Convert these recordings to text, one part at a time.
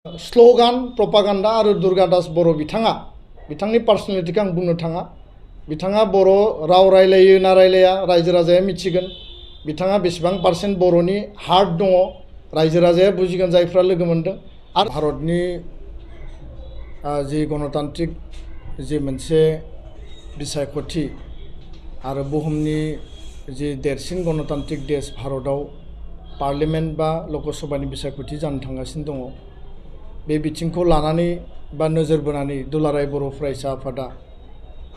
Slogan प्रपागान्डा आरो दुर्गा दास बर' बिथांनि पार्सनेलिटिखौ आं बुंनो थाङा। बिथाङा बर' राव रायलायो ना रायलाया रायजो राजाया मिथिगोन। बिथाङा बेसेबां पार्सेन्ट बर'नि हार्ट दङ रायजो राजाया बुजिगोन जायफ्रा लोगो मोनदों। आरो भारतनि जि गणतान्त्रिक जि मोनसे बिसायख'थि आरो बुहुमनि जि देरसिन गणतान्त्रिक देश भारताव पार्लियामेन्ट बा लकसभानि बिसायख'थि जानो थांगासिनो दङ। बे बिथिंखौ लानानै बा नोजोर बोनानै दुलाराय बर' फरायसा आफादा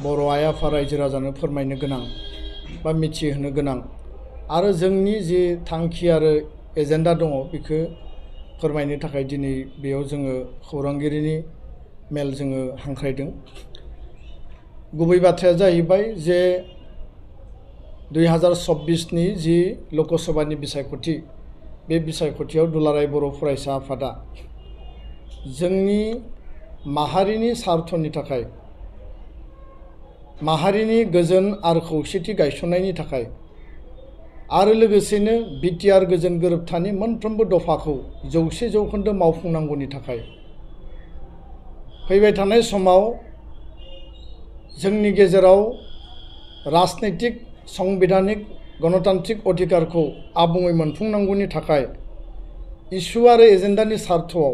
बर' आइ आफा रायजो राजानो फोरमायनो गोनां बा मिथिहोनो गोनां आरो जोंनि जि थांखि आरो एजेन्डा दङ बेखौ फोरमायनो थाखाय दिनै बेयाव जोङो खौरांगिरिनि मेल जोङो हांख्रायदों। गुबै बाथ्राया जाहैबाय जे 2024नि जि लकसभानि बिसायख'थि बे बिसायख'थियाव दुलाराय बर' फरायसा आफादा जोंनि माहारिनि सार्थनि थाखाय माहारिनि गोजोन आरो खौसेथि गायसननायनि थाखाय आरो लोगोसेनो BTR गोजोन गोरोबथानि मोनफ्रोमबो दफाखौ 100% मावफुंनांगौनि थाखाय फैबाय थानाय समाव जोंनि गेजेराव राजनैतिक संबिधानिक गणतान्त्रिक अधिकारखौ आबुङै मोनफुंनांगौनि थाखाय इसु आरो एजेन्डानि सार्थआव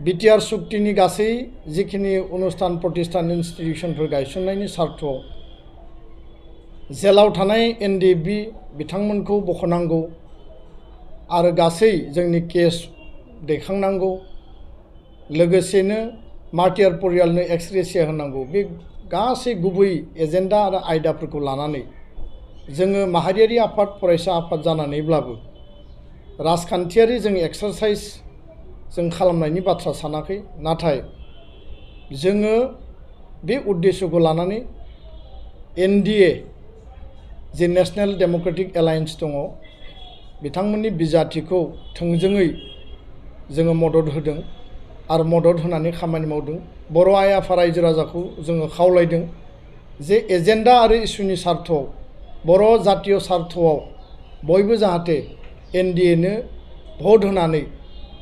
BTR सुक्तिनि गासै जिखिनि अनुष्ठान प्रतिष्ठान इन्स्टिटिउसनफोर गायसननायनि सार्थआव जेलाव थानाय NDB बिथांमोनखौ बख'नांगौ आरो गासै जोंनि केस दैखांनांगौ लोगोसेनो मार्टियार परियालनो एक्सग्रेसिया होनांगौ। बे गासै गुबै एजेन्डा आरो आयदाफोरखौ लानानै जोङो माहारियारि आफाद फरायसा आफाद जानानैब्लाबो राजखान्थियारि जों एक्सारसाइज जों खालामनायनि बाथ्रा सानाखै। नाथाय जोङो बे उद्देश्यखौ लानानै NDA जे नेशनेल डेम'क्रेटिक एलायन्स दङ बिथांमोननि बिजाथिखौ थोंजोङै जोङो मदद होदों आरो मदद होनानै खामानि मावदों। बर' आइ आफा रायजो राजाखौ जोङो खावलायदों जे एजेन्डा आरो इसुनि सार्थआव बर' जातीय सार्थआव बयबो जाहाथे NDAनो भट होनानै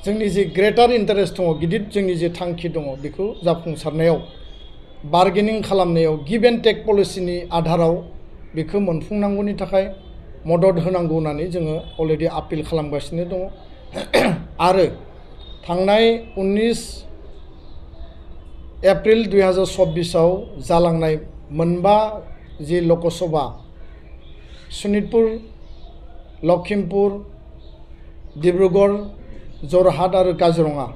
जोंनि जि ग्रेटार इन्टारेस्ट दङ गिदिर जोंनि जे थांखि दङ बेखौ जाफुंसारनायाव बार्गेनिं खालामनायाव गिभ एन्ड टेक पलिसिनि आधाराव बेखौ मोनफुंनांगौनि थाखाय मदद होनांगौ होननानै जोङो अलरेडि आपिल खालामगासिनो दङ। आरो थांनाय 19 एप्रिल 2024आव जालांनाय मोनबा जि लकसभा शनितपुर लखिमपुर डिब्रुगड़ जरहाट आरो काजिरङा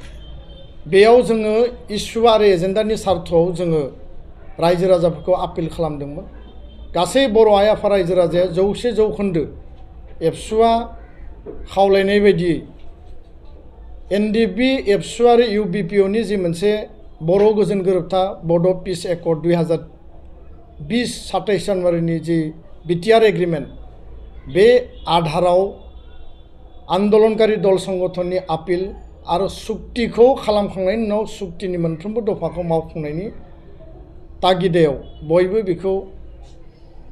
बेयाव जोङो इसु आरो एजेन्डानि सार्थआव जोङो रायजो राजाफोरखौ आपिल खालामदोंमोन। गासै बर' आइ आफा रायजो राजाया 100% एबसुआ खावलायनाय बायदियै NDB एबसु आरो UBPOनि जि मोनसे बर' गोजोन गोरोबथा बड' पिस एकर्ड 2020 27 जानुवारिनि जि BTR एग्रिमेन्ट बे आधाराव आन्दलनकारि दल संगठननि आपिल आरो सुक्तिखौ खालामखांनायनि उनाव सुक्तिनि मोनफ्रोमबो दफाखौ मावफुंनायनि तागिदायाव बयबो बेखौ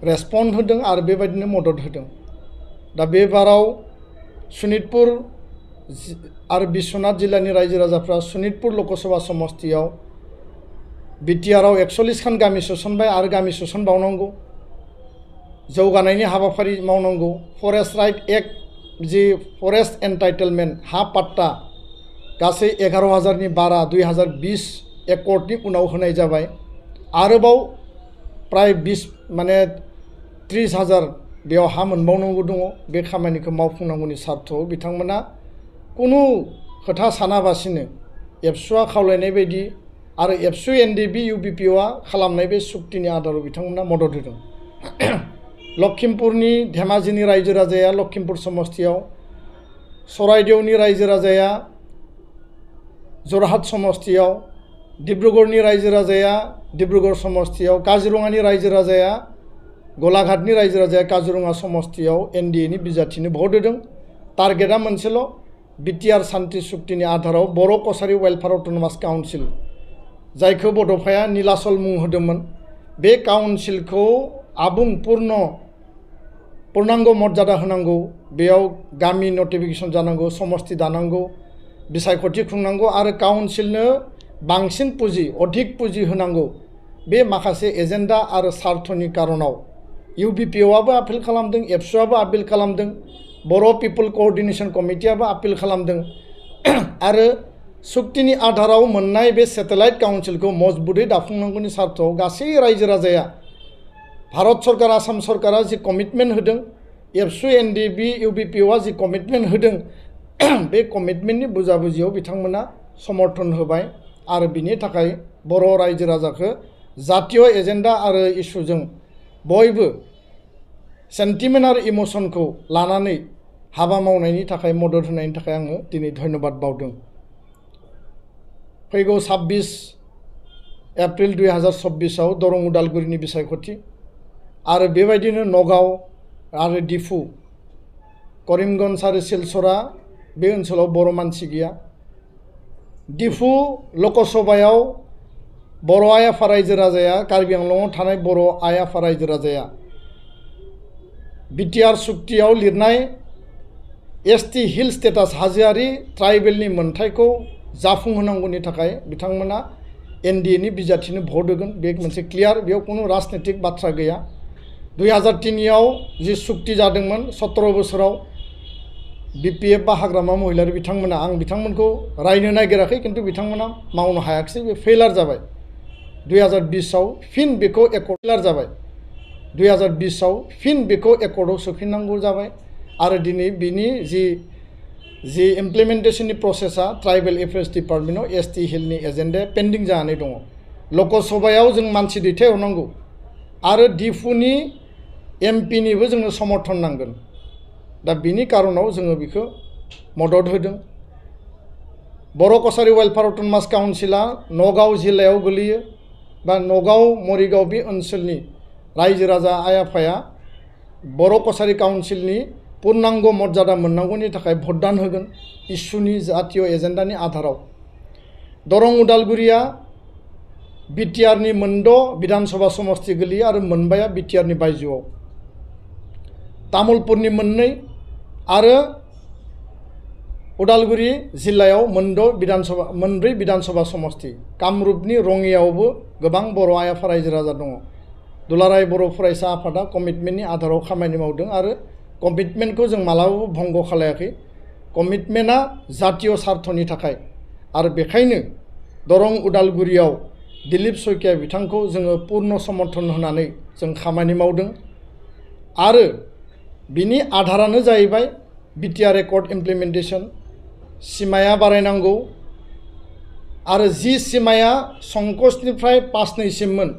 रेसपन्ड होदों आरो बेबायदिनो मदद होदों। दा बे बाराव शनितपुर आरो बिश्वनाथ जिल्लानि रायजो राजाफ्रा शनितपुर लकसभा समस्तियाव BTRआव 41 खान गामि सोसनबाय आरो गामि सोसनबावनांगौ जौगानायनि हाबाफारि मावनांगौ। फरेस्ट राइट एक्ट जि फरेस्ट एन्टाइटेलमेन्ट हा पाट्टा गासै 11,000नि बारा 2020 एकर्डनि उनाव होनाय जाबाय। आरोबाव प्राय 30,000 बेयाव हा मोनबावनांगौ दङ। बे खामानिखौ मावफुंनांगौनि सार्थआव बिथांमोना कुनु खोथा सानाबासिनो एबसुआ खावलायनाय बायदि आरो एबसु NDB UBPOआ खालामनाय बे सुक्तिनि आधाराव बिथांमोना मदद होदों। लखिमपुरनि धेमाजिनि रायजो राजाया लखिमपुर समस्तियाव सराइदेवनि रायजो राजाया जरहाट समस्तियाव डिब्रुगड़नि रायजो राजाया डिब्रुगड़ समस्तियाव काजिरङानि रायजो राजाया गलाघाटनि रायजो राजाया काजिरङा समस्तियाव NDAनि बिजाथिनो भट होदों। टारगेटआ मोनसेल' BTR सान्ति सुक्तिनि आधाराव बर' कसारि वेलफेयार अट'नमास काउन्सिल जायखौ बड'फाया नीलाचल मुं होदोंमोन बे काउन्सिलखौ आबुं पूर्णांग मर्यादा होनांगौ। बेयाव गामि नटिफिकेशन जानांगौ समस्ति दानांगौ बिसायख'थि खुंनांगौ आरो काउन्सिलनो बांसिन पुजि अधिक पुजि होनांगौ बे माखासे एजेन्डा आरो सार्थनि कारनाव UBPआबो आपिल खालामदों, ABSUआबो आपिल खालामदों, बर' पिपल क'अर्डिनेशन कमिटियाबो आपिल खालामदों आरो सुक्तिनि आधाराव मोननाय बे सेटेलाइट काउन्सिलखौ मजबुतै दाफुंनांगौनि सार्थआव गासै रायजो राजाया भारत सरकार आसाम सरकारा जि कमिटमेन्ट होदों, ABSU NDB UBPआ जि कमिटमेन्ट होदों बे कमिटमेन्टनि बुजाबुजियाव बिथांमोना समर्थन होबाय आरो बिनि थाखाय बर' रायजो राजाखौ जातीय एजेन्डा आरो इस्युजों बयबो सेन्टिमेन्ट आरो इमसनखौ लानानै हाबा मावनायनि थाखाय मदद होनायनि थाखाय आङो दिनै धन्यबाद बावदों। फैगौ 26 एप्रिल 2024आव दरं उदालगुरिनि बिसायख'थि आरो बेबायदिनो नगाव आरो डिफु करिमगन्ज आरो सिलचरा बे ओनसोलाव बर' मानसि गैया। डिफु लकसभायाव बर' आइ आफा रायजो राजाया कार्बि आंलंआव थानाय बर' आइ आफा रायजो राजाया BTR सुक्तियाव लिरनाय ST हिल स्टेटास हाजोआरि ट्राइबेलनि मोनथायखौ जाफुंहोनांगौनि थाखाय बिथांमोना NDAनि बिजाथिनो भट होगोन। बे मोनसे क्लियार, बेयाव कुनु राजनीतिक बाथ्रा गैया। 2003आव जि सुक्ति जादोंमोन 17 बोसोराव BPF बा हाग्रामा महिलारि बिथांमोना, आं बिथांमोनखौ रायनो नागिराखै, किन्तु बिथांमोना मावनो हायाखिसै, बे फेलार जाबाय। 2020आव फिन बेखौ एकर्ड फेलार जाबाय। 2020आव फिन बेखौ एकर्डआव सोफिननांगौ जाबाय आरो दिनै बिनि जि इमप्लिमेन्टेशननि प्रसेसा ट्राइबेल एफेयार्स डिपार्टमेन्टआव ST हिलनि एजेन्डाया पेन्डिं जानानै दङ। लकसभायाव जों मानसि दैथायहरनांगौ आरो डिफुनि MPनिबो जोंनो समर्थन नांगोन। दा बिनि कारनाव जोङो बेखौ मदद होदों। बर' कसारि वेलफेयार अट'नमास काउन्सिला नगाव जिल्लायाव गोलैयो बा नगाव मरिगाव बे ओनसोलनि रायजो राजा आइ आफाया बर' कसारि काउन्सिलनि पूर्णांग मर्यादा मोननांगौनि थाखाय भटदान होगोन इस्युनि जातीय एजेन्डानि आधाराव। दरं उदालगुरिया BTRनि 6 विधानसभा समष्टि गोलैयो आरो 4 BTRनि बायजोआव। तामुलपुरनि 2 आरो उदालगुरि जिल्लायाव 4 विधानसभा समष्टि। कामरुपनि रङियावबो गोबां बर' आइ आफा रायजो राजा दङ। दुलाराय बर' फरायसा आफादा कमिटमेन्टनि आधाराव खामानि मावदों आरो कमिटमेन्टखौ जों मालाबाबो भंग खालायाखै। कमिटमेन्टआ जातीय सार्थनि थाखाय आरो बेखायनो दरं उदालगुरियाव दिलीप शइकिया बिथांखौ जोङो पूर्ण समर्थन होनानै जों खामानि मावदों आरो बिनि आधारानो जाहैबाय BTR Accord इमप्लिमेन्टेशन। सिमाया बारायनांगौ आरो जि सिमाया संकसनिफ्राय 5-2सिममोन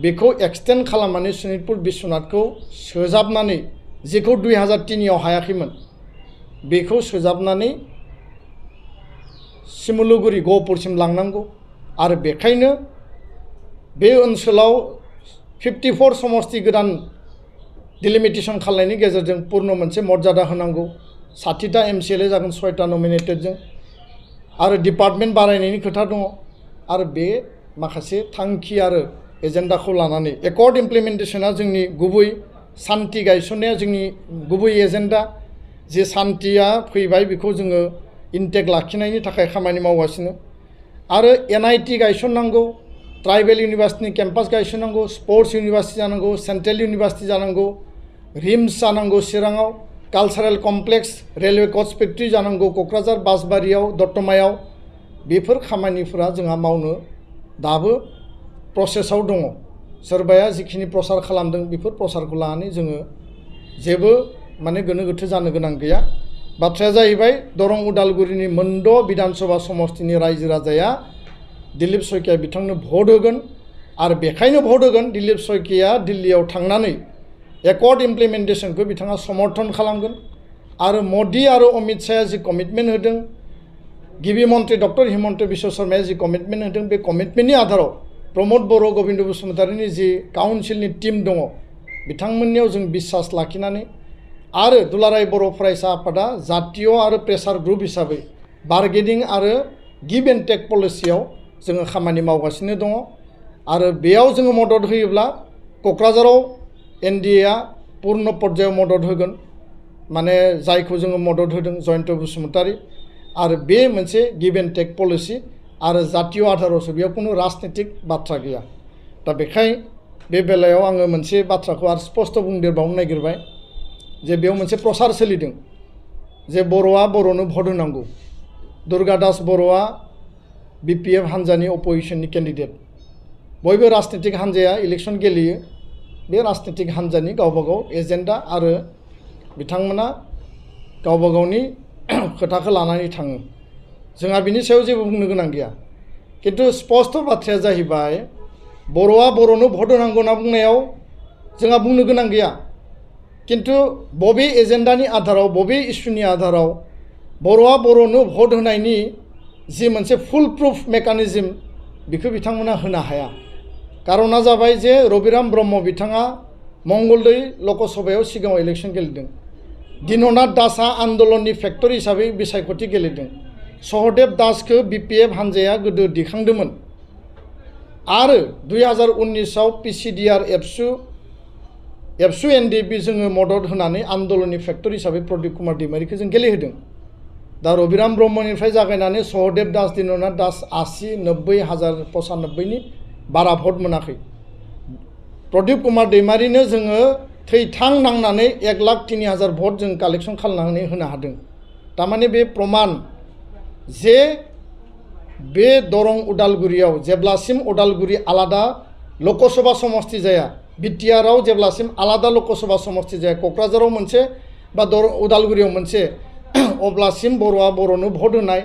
बेखौ एक्सटेन्ड खालामनानै सनितपुर बिश्वनाथखौ सोजाबनानै, जेखौ 2003आव हायाखैमोन बेखौ सोजाबनानै सिमुलुगुरि गहपुरसिम लांनांगौ आरो बेखायनो बे ओनसोलाव 54 समष्टि गोदान डिलिमिटेशन खालामनायनि गेजेरजों पूर्ण मोनसे मर्यादा होनांगौ। 60टा MCLA जागोन, 6टा नमिनेटेडजों आरो डिपार्टमेन्ट बारायनायनि खोथा दङ आरो बे माखासे थांखि आरो एजेन्डाखौ लानानै एकर्ड इमप्लिमेन्टेशना जोंनि गुबै सान्ति गायसननाया जोंनि गुबै एजेन्डा। जे सान्तिया फैबाय बेखौ जोङो इन्टेक लाखिनायनि थाखाय खामानि मावगासिनो आरो NIT गायसननांगौ, ट्राइबेल इउनिभार्सिटिनि केम्पास गायसननांगौ, स्पर्ट्स इउनिभार्सिटि जानांगौ, सेन्ट्रेल इउनिभार्सिटि जानांगौ, रिम्स जानांगौ चिराङाव, cultural complex, railway coach factory जानांगौ क'क्राझार बासबारियाव, दतमायाव। बेफोर खामानिफोरा जोंहा मावनो दाबो प्रसेसआव दङ। सोरबाया जिखिनि प्रसार खालामदों बेफोर प्रसारखौ लानानै जोङो जेबो माने गोनो गोथो जानो गोनां गैया। बाथ्राया जाहैबाय दरं उदालगुरिनि 6 विधानसभा समष्टिनि रायजो राजाया दिलीप शइकिया बिथांनो भट होगोन आरो बेखायनो भट होगोन दिलीप शइकिया दिल्लीयाव थांनानै एकर्ड इमप्लिमेन्टेशनखौ बिथाङा समर्थन खालामगोन आरो मदि आरो अमित शाहया जि कमिटमेन्ट होदों, गिबि मन्त्रि डक्टर हिमन्त बिश्व शर्माया जि कमिटमेन्ट होदों, बे कमिटमेन्टनि आधाराव प्रमद बर' गोविन्द बसुमतारीनि जि काउन्सिलनि टीम दङ बिथांमोननियाव जों बिश्वास लाखिनानै आरो दुलाराय बर' फरायसा आफादा जातीय आरो प्रेसार ग्रुप हिसाबै बार्गेनिं आरो गिभ एन्ड टेक पलिसियाव जोङो खामानि मावगासिनो दङ आरो बेयाव जोङो मदद होयोब्ला क'क्राझाराव NDAआ पूर्ण पर्यायाव मदद होगोन, माने जायखौ जोङो मदद होदों जयन्त बसुमतारी आरो बे मोनसे गिभ एन्ड टेक पलिसि आरो जातीय आधारावसो बेयाव कुनु राजनीतिक बाथ्रा गैया दा बेखाय बे बेलायाव आङो मोनसे बाथ्राखौ आरो स्पष्ट बुंदेरबावनो नागिरबाय जे बेयाव मोनसे प्रसार सोलिदों जे बर'आ बर'नो भट होनांगौ दुर्गा दास बर'आ BPF हान्जानि अपोजिशननि केन्डिडेट बयबो राजनीतिक हान्जाया इलेक्सन गेलेयो बे राजनीतिक हान्जानि गावबागाव एजेन्डा आरो बिथांमोना गावबा गावनि खोथाखौ लानानै थाङो जोंहा बिनि सायाव जेबो बुंनो गोनां गैया किन्तु स्पष्ट बाथ्राया जाहैबाय बर'आ बर'नो भट होनांगौ होनना बुंनायाव जोंहा बुंनो गोनां गैया किन्तु बबे एजेन्डानि आधाराव बबे इस्युनि आधाराव बर'आ बर'नो भट होनायनि जि मोनसे फुल प्रुफ मेकानिजम बेखौ बिथांमोना होनो हाया कारना जाबाय जे रबिराम ब्रह्म बिथाङा मंगलदै लकसभायाव सिगाङाव इलेक्सन गेलेदों दिननाथ दासआ आन्दलननि फेक्टर हिसाबै बिसायख'थि गेलेदों सहदेब दासखौ BPF हान्जाया गोदो दिखांदोंमोन आरो 2019आव PCDR ABSU NDP जोङो मदद होनानै आन्दलननि फेक्टर हिसाबै प्रदीप कुमार दैमारिखौ जों गेलेहोदों दा रबिराम ब्रह्मनिफ्राय जागायनानै सहदेब दास दिननाथ दास 80-90,095 नि बारा भट मोनाखै प्रदीप कुमार दैमारिनो जोङो थैथां नांनानै 1,03,000 भट जों कालेक्सन खालामनानै होनो हादों तारमाने बे प्रमाण जे बे दरं उदालगुरियाव जेब्लासिम उदालगुरि आलादा लकसभा समष्टि जाया BTR आव जेब्लासिम आलादा लकसभा समष्टि जाया क'क्राझाराव मोनसे बा उदालगुरियाव मोनसे अब्लासिम बर'आ बर'नो भट होनाय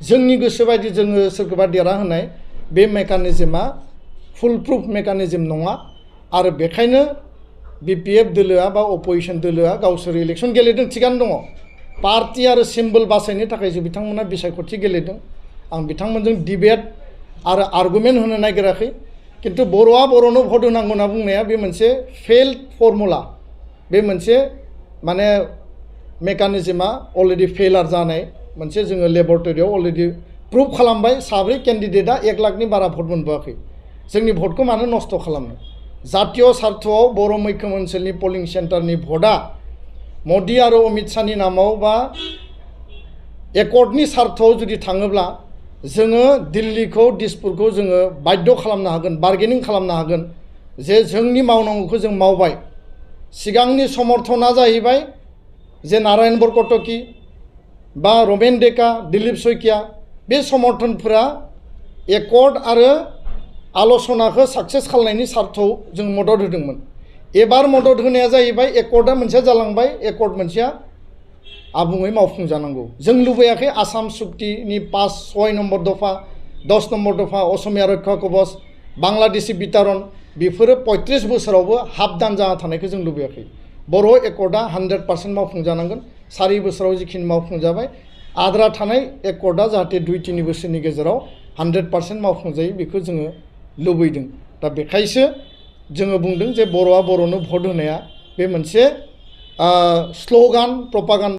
जोंनि गोसो बायदि जोङो सोरखौबा देरा होनाय बे मेकानिजमा फुल प्रुफ मेकानिजम नङा आरो बेखायनो BPF दोलोआ बा अपोजिशन दोलोआ गावसोर इलेक्सन गेलेदों थिगानो दङ पार्टी आरो सिम्बल बासायनो थाखायसो बिथांमोना बिसायख'थि गेलेदों आं बिथांमोनजों डिबेट आरो आर्गुमेन्ट होनो नागिराखै किन्तु बर'आ बर'नो भट होनांगौ होनना बुंनाया बे मोनसे फेल्ड फर्मुला बे मोनसे माने मेकानिजमा अलरेडि फेलार जानाय मोनसे जोङो लेबरेटरियाव अलरेडि प्रुभ खालामबाय साब्रै केन्डिडेटआ 1 लाखनि बारा भट मोनबोआखै जोंनि भटखौ मानो नस्थ' खालामनो जातीय सार्थआव बर' मैखोम ओनसोलनि पलिं सेन्टारनि भटआ मदि आरो अमित शाहनि नामाव बा एकर्डनि सार्थआव जुदि थाङोब्ला जोङो दिल्लीखौ दिसपुरखौ जोङो बाध्य खालामनो हागोन बार्गेनिं खालामनो हागोन जे जोंनि मावनांगौखौ जों मावबाय सिगांनि समर्थना जाहैबाय जे नारायण बरकटकि बा रमेन डेका दिलीप शइकिया बे समर्थनफोरा एकर्ड आरो आल'सनाखौ साक्सेस खालामनायनि सार्थआव जों मदद होदोंमोन एबार मदद होनाया जाहैबाय एकर्डआ मोनसेया जालांबाय एकर्ड मोनसेया आबुङै मावफुंजानांगौ जों लुबैयाखै आसाम सुक्तिनि 5-6 नम्बर दफा 10 नम्बर दफा असमिया रक्षा कवच बांलादेशी बिटारन बेफोरो 35 बोसोरावबो हाबदान जाना थानायखौ जों लुबैयाखै बर' एकर्डआ 100% मावफुंजानांगोन 4 बोसोराव जिखिनि मावफुंजाबाय आद्रा थानाय एकर्डआ जाहाथे 2-3 बोसोरनि गेजेराव 100% मावफुंजायो बेखौ जोङो लुबैदों दा बेखायसो जोङो बुंदों जे बर'आ बर'नो भट होनाया बे मोनसे स्ल'गान प्रपागान्डा